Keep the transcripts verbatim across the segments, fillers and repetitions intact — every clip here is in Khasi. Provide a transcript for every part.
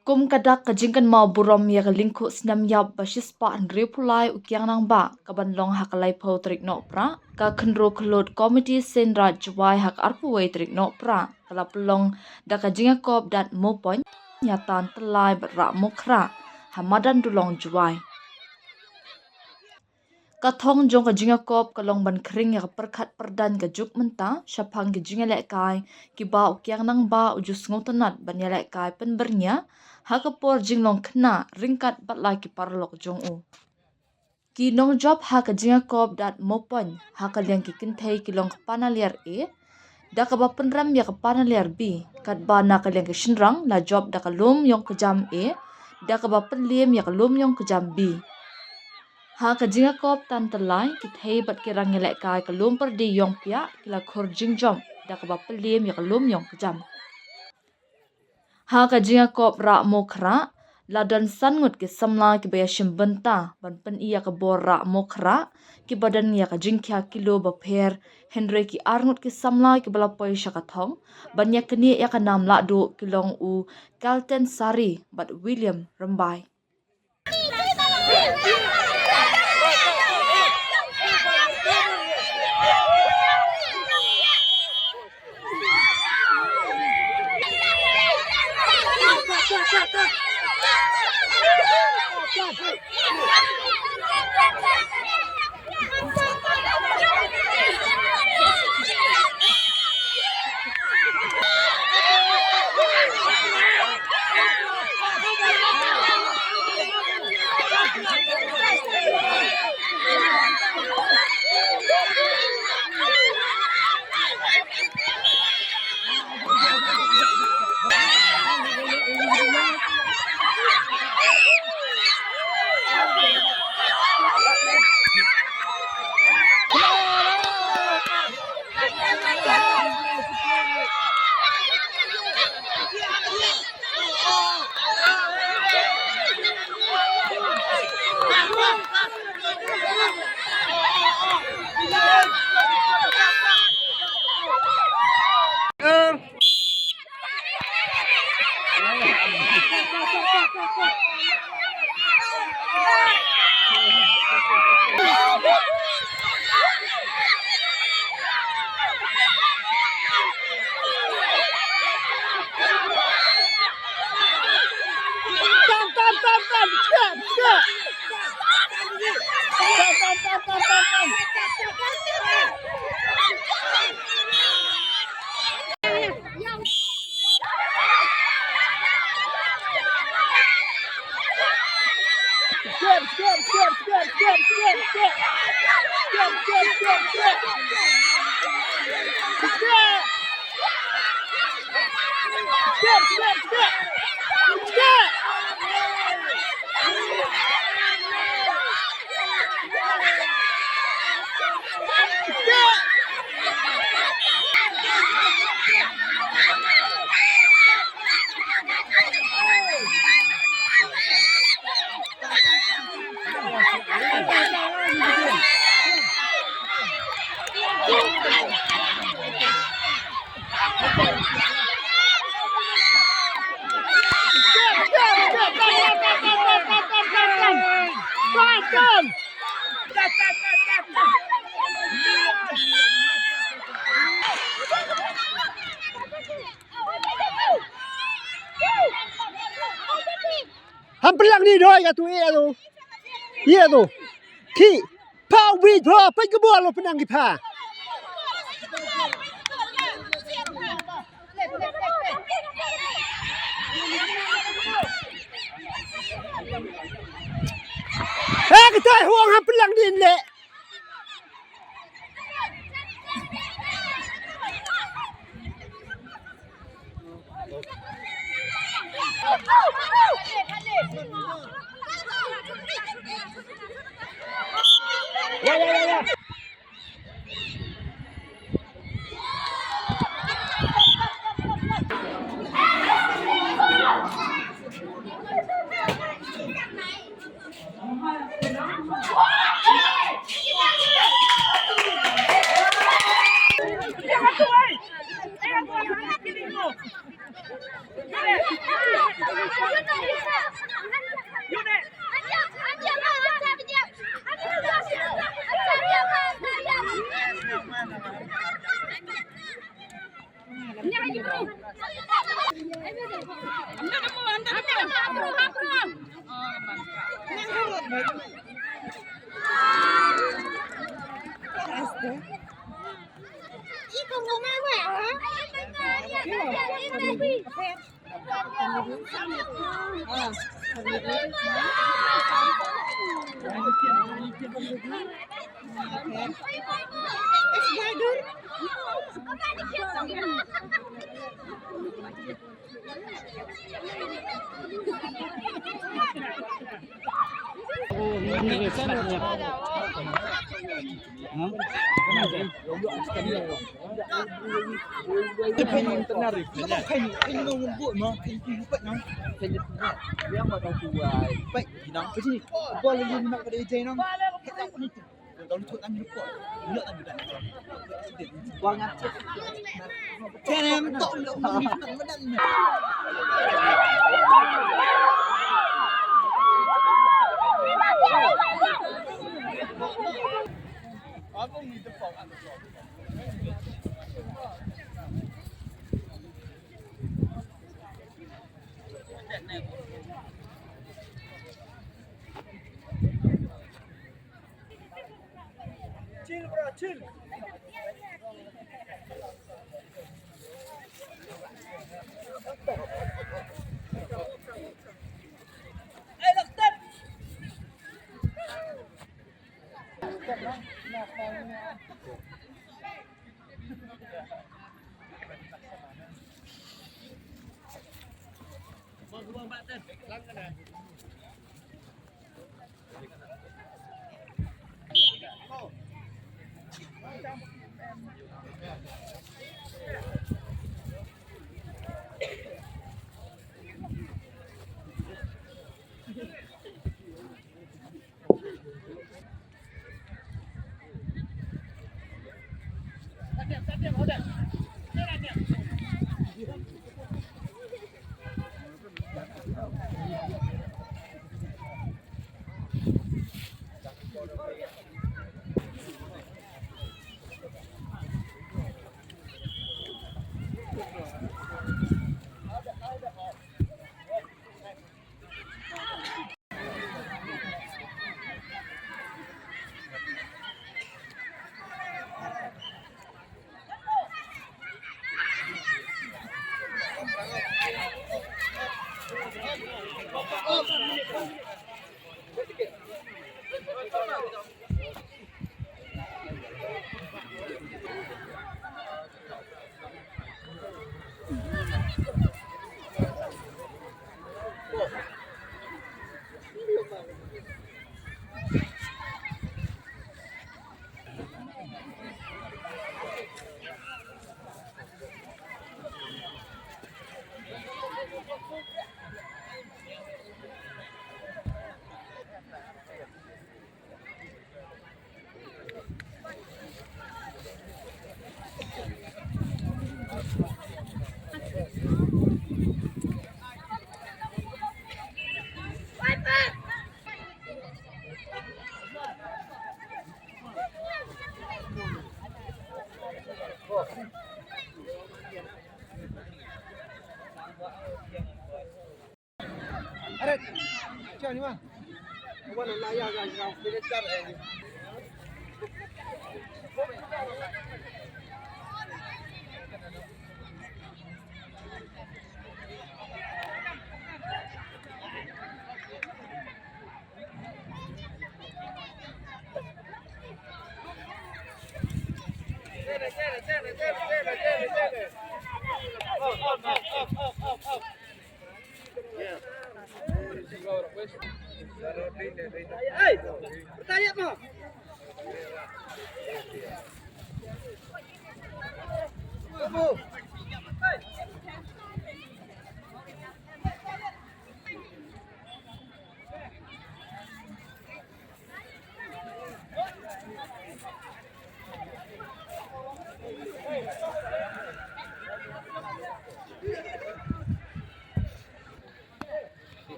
Kum ka dak ka jingkynmaw burom ïa ka lyngkhuh snem ïap ba shispah hynriewphew lai u Kiang Nangbah, ka ban long ha ka laiphew tarik Nohprah, ka Khynroo Khyllood Komiti Seiñ Raij Jowai ha ka arphew wei tarik Nohprah, ka la pynlong da ka jingïakop Dat Moopoiñ, Ïatan Tyllai bad Rah Mookhrah ha Madan Dulong Jowai. Ka thong jong ka jingïakop ka long ban khring ïa ka pyrkhat pyrdaiñ ka juk mynta shaphang ki jingïalehkai kiba u Kiang Nangbah u ju sngewtynnat ban ïalehkai pynbyrngia ha ka por jinglong khynnah ryngkat bad la ki paralok jong u. Ki nongjop ha ka jingïakop Dat Moopoiñ ha ka liang ki kynthei ki long ka Panaliar A, da kaba pynrem ïa ka Panaliar B, katba na ka liang ki shynrang la jop da ka Lum Ïong Kjam A, da kaba pynliem ïa ka Lum Ïong Kjam B. Ha ka jingïakop Tan Tyllai, ki thei bad ki rangïalehkai ka Lum Pyrdi Ïong Piah ki la khur jingjop da kaba pynliem ïa ka Lum Ïong Kjam. Ha ka jingïakop Rah Mookhrah, la don san ngut ki samla kiba ïashim bynta ban pyni ïa ka bor Rah Mookhrah, kiba don ïa ka jingkhia kilo bapher, hynrei ki ar ngut ki samla kiba la poi sha ka thong ban ïaknieh ïa ka nam lahduh ki long u Kalten Sari bad William Rymbai. Ham pynlang ni doi ka tu, ïa tu. Ïa tu. Ki. Pau bi dho, pynke bol lo pynang ki pha. Eh, kita huang ham pynlang ni le. Chill, bro, chill.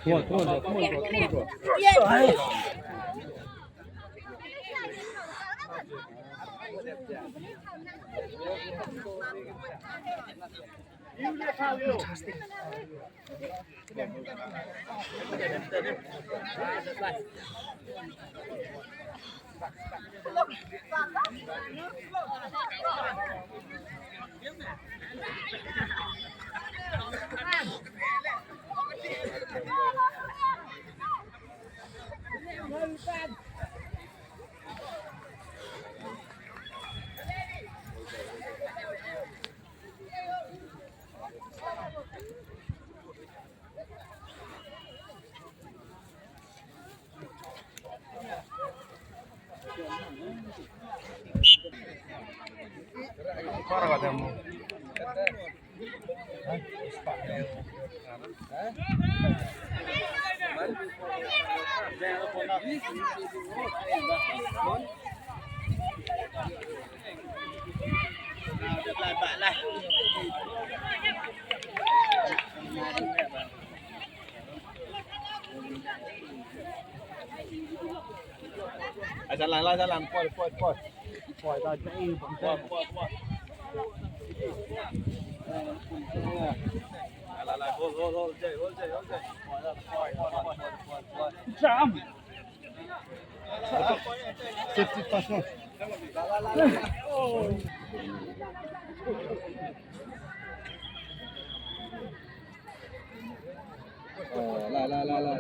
Come on, come on, bro. Come on, bro. Come on, bro. Ai, jalan lah, jalan. Poi, poi, poi. Poi, poi, poi. Lah, lah, lah. Hold, hold, hold, Jai, hold, Jai, hold, Jai. Jam. Safety first, no? Oh, la, la, la, la.